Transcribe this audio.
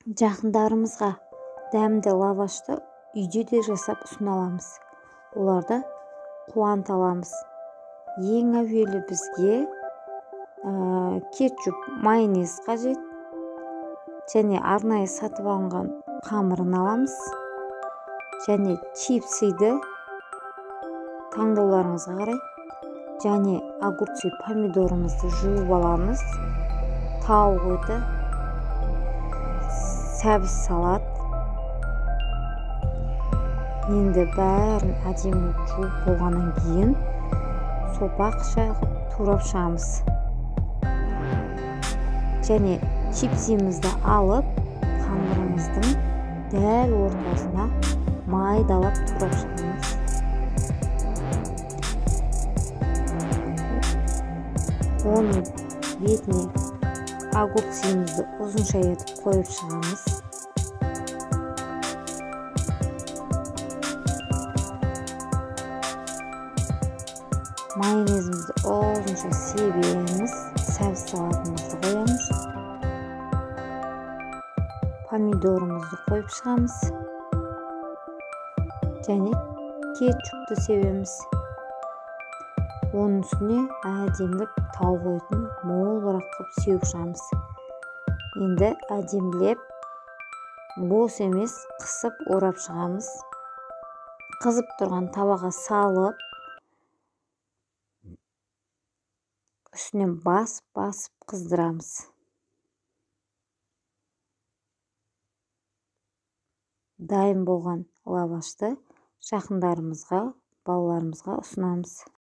Жақындарымызға дәмді лавашты үйде де жасап ұсына аламыз. Оларды қуанта аламыз. Ең әуелі бізге кетчуп, майонез қажет. Және арнайы сатып алынған қамырын аламыз. Және чипсиді таңдауларыңызға қарай. Және огурцы, помидорымызды жуып аламыз. Тауық еті, сәбіз салат. Енді бәрін әдемі жуып болғаннан кейін сопақша қылып турап шығамыз. Және чипсимізді алып, қамырымыздың дәл ортасына майдалап турап шығамыз. Оның бетіне огурцымызды ұзынша етіп қойып шығамыз. Майонезімізді ұзынша себеміз, сәбіз салатымызды қоямыз. Помидорымызды қойып шығамыз. Және кетчупты себеміз. Оның үстіне әдемілеп тауық етін молырақ қылып сеуіп шығамыз. Енді әдемілеп бос емес қысып орап шығамыз. Қызып тұрған табаға салып, үстінен басып-басып қыздырамыз. Дайын болған лавашты жақындарымызға, балаларымызға ұсынамыз.